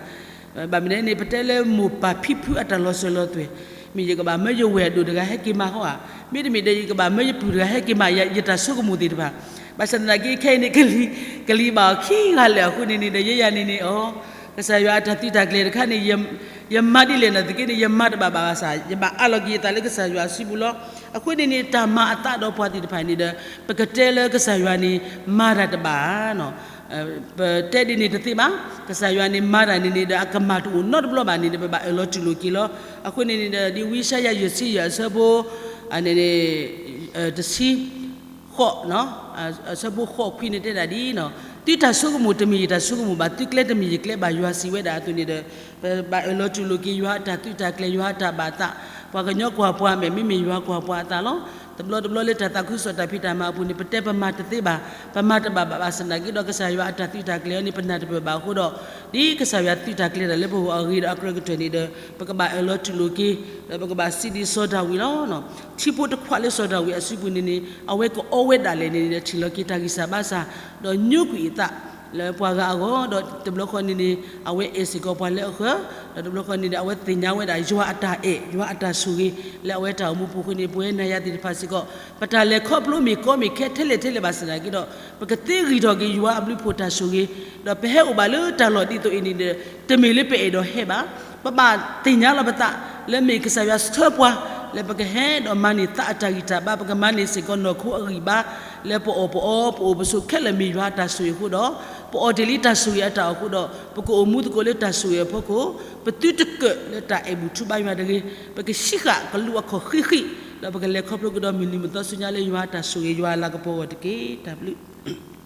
ဘၣ်မနုၤန့ၣ် ပတဲလၢမိၢ်ပၢ်ဖံဖုအတၢ်လီၤစၢၤလီၤသွဲၣ်, မ့ၢ်ယကဘၣ်မၢယဝဲၢ်အဒိၣ်တဂၤဟဲက့ၤမးဃီဧါ, မ့တမ့ၢ်ဒီး ယကဘၣ်မၢယပုၢ်တဂၤဟဲက့ၤမး ယတၢ်ဆိကမိၣ်သ့ၣ်တဖၣ်. ဘၣ်ဆၣ်သနာ်က့ ခဲအံၤန့ၣ် ကလံၤဘၣ်အီၤခံဂၤလၢာ်အဃိန့ၣ်န့ၣ်ဒီး ယဲယၤန့ၣ်န့ၣ် အိ ကစၢ်ယွၤအတၢ်သုးတၢ်ကျဲၤတခါန့ၣ် ယမၤဒ်လဲၣ်နာ်သက့န့ၣ် ယမၤတဘၣ်ဘၣ်ဘၣ်ဆၣ် ယဘၣ်အးလီၤက့ၤယသးလၢကစၢ်ယွၤအစုပူၤလီၤ. အဃိန့ၣ်န့ၣ် တၢ်မၤအသးဒီးပှၤသ့ၣ်တဖၣ်န့ၣ်ဒီး ပကတဲလၢကစၢ်ယွၤန့ၣ် မၤတၢ်တဘၣ် ပတဲဒ်န့ၣ်တသ့ဘၣ်. ကစၢ်ယွၤန့ၣ်မၤတၢ်န့ၣ်န့ၣ်ဒီး အကမၣ်တအိၣ်နီတဘျီဘၣ်န့ၣ်ဒီး ပဘၣ်အၢၣ်လီၤတူၢ်လိာ်က့ၤလီၤ. အဃိန့ၣ်န့ၣ်ဒီး ဒ်ဝံယၡါယၤယဲၢ်ဆံယဲၢ်အဆၢဖိ န့ၣ် တဆံဃိး အဆၢဖိဃိးခွံန့ၣ်တဲဒၣ်ဒ်နီၤ သုတၢ်ဆိကမိၣ်တမ့ၢ်ယတၢ်ဆိကမိၣ်ဘၣ်, သုကျဲတမ့ၢ်ယကျဲဘၣ်, ယွၤစံးဝဲဒၣ်အသိးန့ၣ်ဒီး ပဘၣ်အၢၣ်လီၤတူၢ်လိာ်က့ၤယွၤအတၢ်သုးတၢ်ကျဲၤ, ယွၤအတၢ်ဘၣ်သး, ပှၤကညီကွၢ်ပှၤအမဲာ် မ့မ့ၢ်ယွၤကွၢ်ပှၤအသးလီၤ. တဘျီတဘျီလၢတၢ်သးခုကစီၣ်တၢ်ဖံးတၢ်မၤအပူၤန့ၣ် ပတဲပမၤတသ့ဘၣ်, ပမၤတဘၣ်ဘၣ်ဘၣ်ဆၣ်သနာ်က့ဒီး ကစၢ်ယွၤအတၢ်သုးတၢ်ကျဲၤအီၤန့ၣ် ပနၢ်တပၢၢ်ဘၣ်အဃိဒီး ဒ်ကစၢ်ယွၤသုးတၢ်ကျဲၤတၢ်လၢပဂီၢ်အဂ့ၤဒီးအကြၢးကတၢၢ်န့ၣ်ဒီး ပကဘၣ်အၢၣ်လီၤတူၢ်လိာ်က့ၤ, ဒီးပကဘၣ်စံးဒ်စီၤဒၤဝံးလီၤ. ထံဖိတခွးလၢစီၤဒၤဝံးအစုပူၤန့ၣ်န့ၣ် အဝဲကအီဝဲဒၣ်လဲာ်န့ၣ်ဒီး ထံၣ်လီၤက့ၤတၢ်ဂံၢ်စၢ်ဘါစၢ်, ဒီးညိကွံာ်အသး လၢပှၤဂၤအဂီၢ်, ဒီးတဘျီဃီန့ၣ်န့ၣ် အဝဲအဲၣ်စ့ၢ်ကီးပှၤလၢအဃၢၤ, ဒီးတဘျီဃီန့ၣ်ဒီး အဝဲသ့ၣ်ညါဝဲဒၣ်ယွၤအတၢ်အဲၣ် ယွၤအတၢ်ဆိၣ်ဂ့ၤ လၢအဝဲတၢ်အိၣ်မူပူၤအဃိန့ၣ် ပဝဲနၤယၤသ့ၣ်တဖၣ်စ့ၢ်ကီး ပတၢ်လဲၤခီဖျိမ့ၢ်ကီမ့ၢ်ခဲထဲလဲၣ်ထဲလဲၣ်ဘၣ်ဆၣ်သနာ်က့ဒီး ပကသ့ဂံၢ်ထီၣ်က့ၤယွၤအဘျုးအဖှိၣ်တၢ်ဆိၣ်ဂ့ၤ, ဒီးပဟဲအိၣ်ဘၣ်လၢတၢ်လီၢ်ဒ်သိးအံၤန့ၣ်ဒီး တမ့ၢ်လၢပအဲၣ်ဒိးဟဲဘၣ်, ပဘၣ်သ့ၣ်ညါလီၤပသး လၢမ့ၢ်ကစၢ်ယွၤဆှၢပှၤ လၢပကဟဲဒီးမၤန့ၢ်သးအတၢ်ဂံၢ်တၢ်ဘါ, ပကမၤန့ၢ်စ့ၢ်ကီးနီၢ်ခိအဂံၢ်ဘါ, လၢပအီၣ်ပအီ ပအိၣ်ပဆိးခဲလၢာ်မ့ၢ်ယွၤတၢ်ဆိၣ်ဂ့ၤအဃိဒီး ပအီၣ်တ့ၢ်လံတၢ်ဆိၣ်ဂ့ၤအတၢ်အီၣ်အဃိဒီး ပကအိၣ်မူသကိးလၢတၢ်ဆိၣ်ဂ့ၤအဖီခိၣ်, ပသုတကၢၣ်လၢတၢ်အဲၣ်ဘူၣ်ထူဘါယွၤတဂ့ၤ, ပကဟံးဃာ်ကလူးအခီၣ်ဃံးဃံး, ဒီးပကလဲၤခီဖျိကဒီးမုၢ်နံၤမုၢ်သီဆူညါလၢယွၤအတၢ်ဆိၣ်ဂ့ၤ ယွၤအလၤကပီၤအဂီၢ်တက့ၢ်. တၢ်ဘျုး